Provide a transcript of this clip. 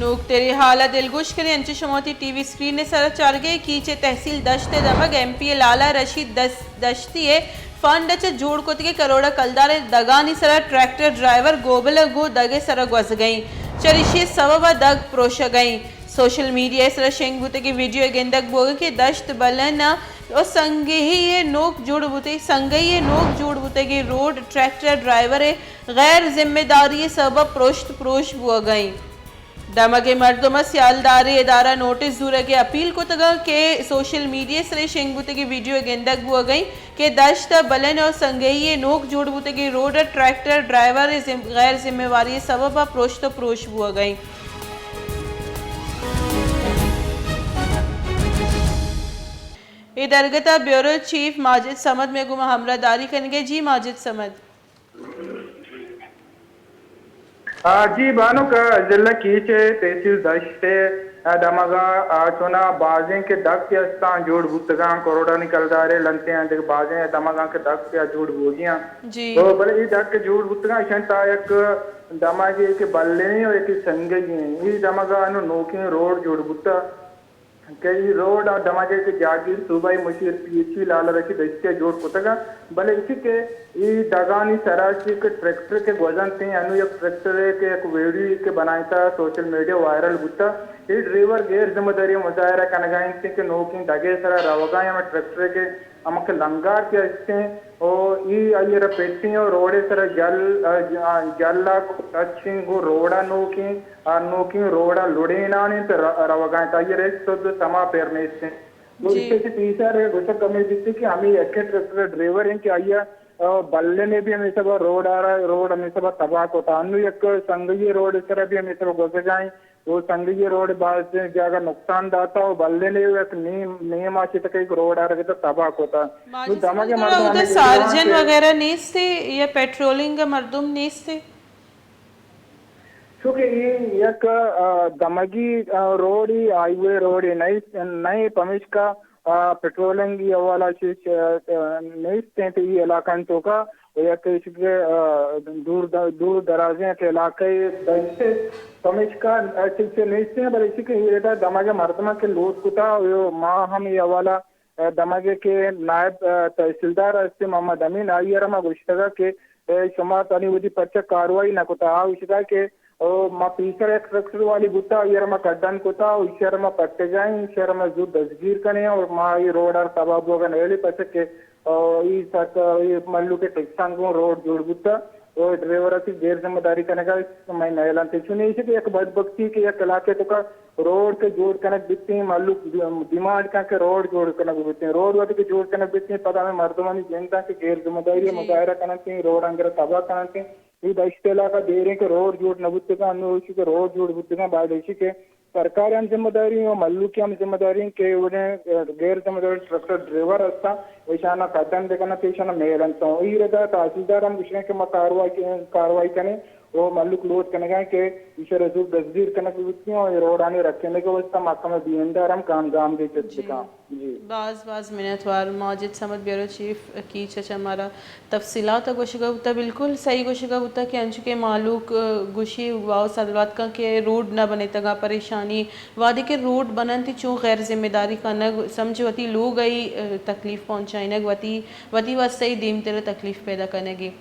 نوک ترے حال ءَ دلگوش کنیں، انچو شما وتی ٹی وی اسکرین ءِ سرا چارگ ءَ ئے، کیچ ءِ تحصیل دشت ءِ دمگ ایم پی ءِ لالا رشید دس-، دشتی ءِ فنڈ ءَ چہ جوڑ کتگیں کروڑ ءَ کلدار ءِ دگانی سرا ٹریکٹر ڈرائیور گوبل ءَ گوں دگ ءِ سرا گوزگ ءَ ایں، چریشی ءِ سبب ءَ دگ پروشگ ءَ ایں۔ سوشل میڈیا ءِ سرا شنگ بوتگیں ویڈیو ءِ گندگ بوگ ءَ کہ دشت بلن ءَ سنگہی ءِ نوک جوڑ بوتگ، سنگہی ءِ نوک جوڑ بوتگیں روڈ ٹریکٹر ڈرائیور ءِ غیر ذمہ داری ءِ سبب ءَ پروشت پروش بوگ ءَ ایں۔ دمگ ءِ مردم ءَ سیالداریں ادارہ نوٹس زورگ ءِ اپیل کتگ کہ سوشل میڈیا ءِ سرا شنگ بوتگیں ویڈیو ءِ گندگ بوگ ءَ ایں کہ دشت ءِ بلن ءُ سنگہی ءِ نوک جوڑ بوتگیں روڈ ءَ ٹریکٹر ڈرائیور ءِ ذم-، غیر ذمہ واری ءِ سبب ءَ پروشت ءُ پروش بوگ ءَ ایں۔ اے درگت ءَ بیورو چیف ماجد صمد مئے گوما ہمراہ داری کنگ ءَ۔ جی ماجد صمد۔ آ، جی بانک، ضلع کیچ ءِ تحصیل دشت ءِ دمگ ءَ، آ، چونا بازیں کہ دگ کہ استاں جوڑ بوتگاں، کروڑانی کلدارے لنتیں، دگہ بازیں دمگاں کہ دگ کہ جوڑ بوگیاں۔ جی۔ تو بلے اے دگ کہ جوڑ بوتگاں، ایشاں تا یک دمگے کہ بلیں ءُ یک سنگی ایں۔ اے دمگ ءَ انوں نوکیں روڈ جوڑ بوتگ۔ کہ اے روڈ ءِ دمگ ءَ کہ جاگیر صوبائی مشیر پی ایچ ای لالا رشید دشتی ءَ جوڑ کتگ اَنت، بلے ایشی کہ اے دگانی سرا چہ کہ ٹریکٹر کہ گوزنت، انوں یک ٹریکٹرے کہ یک ویڈیو کہ بنائینتگ، سوشل میڈیا وائرل بوتگ، اے ڈرائیور غیر ذمہ داری ءِ مظاہرہ کنگ ءَ اِنت کہ نوکیں دگ ءِ سرا روگ ءَ ایں، ہمے ٹریکٹرے کہ ہمک لنگار کہ است ایں، او اے آئی ءَ را پٹیں او روڈ ءِ سرا جل، آ، جل ءَ ٹچ ایں، گوں روڈ ءَ نوکیں، آ نوکیں روڈ ءَ لڑینان اِنت، ر-، روگ ءَ اِنت، آئی ءَ را ہچ سد ءُ سما پر نیست اِنت۔ گوں جی۔ ایشی ءَ چہ پیسر ءَ گوشگ ہمے بیت کہ ہمے یکیں ٹریکٹر ڈرائیور اِنت کہ آئی ءَ، آ، بلن ءَ بھی ہمے سبب ءَ روڈ ءَ را، روڈ ہمے سبب ءَ تباہ کتگ۔ انوں یک سنگی روڈ ءِ سرا بھی ہمے سبب ءَ گوزگ ءَ اِنت۔ او سنگی روڈ ءَ باز جاگہ نقصان داتگ او بلن ءَ یک نیم، نیم آ چہ تک یک روڈ ءَ را گتا تباہ کتگ۔ ماجد نوں دمگ ءِ صاحب، مردم گڑا اودا ہمے سارجن کہ وغیرہ نیست یا پیٹرولنگ ءِ مردم نیست؟ چونکہ اے یک، آ، دمگی، آ، روڈے، ہائی وے روڈے نہ، نہ، پمیشکا آ، پٹرولنگ ءِ حوالہ چہ، چہ، آ، نیست اِنت اے علاقہانی توکا، و یک ایش کہ، آ، دور د-، دور درازیں یک علاقہ دشت، پمیشکا، آ، چیز چہ نیست اِنت، بلے ایش کہ اے ادا دمگ ءِ مردماں کہ لوٹ کتا، و ما ہم اے حوالہ، آ، دمگ ءِ کہ نائب، آ، تحصیلدار است محمد امین، آئی ءَ را ما گوشتگ کہ اے شما تانی وتی پرچہ کاروائی نہ کتا؟ آ گوشتگ کہ او ما پیسر یک ٹریکٹر والی بوتا، آئی ءَ را ما کڈن کتا، او ایشی ءَ را ما پٹگائیں، ایشی ءَ را ما زور دزگیر کنیں، اور ما اے روڈ ءَ را تباہ بوگ ءَ نئیلیں، پرچہ کہ، او، اے سک، اے مھلوک ءِ ٹیکساں گوں روڈ جوڑ بوتا، او ڈرائیور ءَ غیر ذمہ داری کنگ ءَ مئے نئیل اِنت۔ چون ایش کہ یک بدبختی کہ یک علاقے توکا روڈ کہ جوڑ کنگ بیتیں، مھلوک ڈیمانڈ کن کہ روڈ جوڑ کنگ بیتیں، روڈ وھدے کہ جوڑ کنگ بیتیں، پدا ہمے مردمانی جند ءَ کہ غیر ذمہ داری ءِ جی۔ مظاہرہ کننت، روڈ انگر تباہ کننت۔ اے دشت علاقہ دیریں کہ روڈ جوڑ نہ بوتگاں، انوں ایشی کہ روڈ جوڑ بوتگاں، باید ایشی کہ سرکار ہم ذمہ داری ایں و مھلوک ہم ذمہ داری ایں کہ اوڑیں غیر ذمہ دار ٹریکٹر ڈرائیور ہستاں، ایشاناں کڈن بکننت، ایشاناں میلنت۔ اے ردا تحصیلدار ہم گوشگ ءَ کہ ما کاروائی، کاروائی کنیں و مھلوک لوٹ کنگ ءَ کہ ایشی ءَ را زور دزگیر کنگ بوتیں و اے روڈانی رکینگ ءِ واستہ محکمہ بیمدار ہم گام گام گیج جی۔ بکاں۔ جی۔ باز باز منتوار ماجد صمد، بیورو چیف کیچ ءَ چہ مارا تفصیلات ءَ گوشگ ءَ بوتا۔ بالکل صحیح گوشگ ءَ بوتا کہ انچو کہ مھلوک، آ، گوشی، واو سلوات کن کہ روڈ نہ بنیتگاں، پریشانی وھدے کہ روڈ بننت چون غیر ذمہ داری کنگ، سمجھ وتی لوگ ءَ، آ، تکلیف پہنچائینگ، وتی، وتی واستہ ای دیمتر ءَ تکلیف پیدا کنگ ءَ۔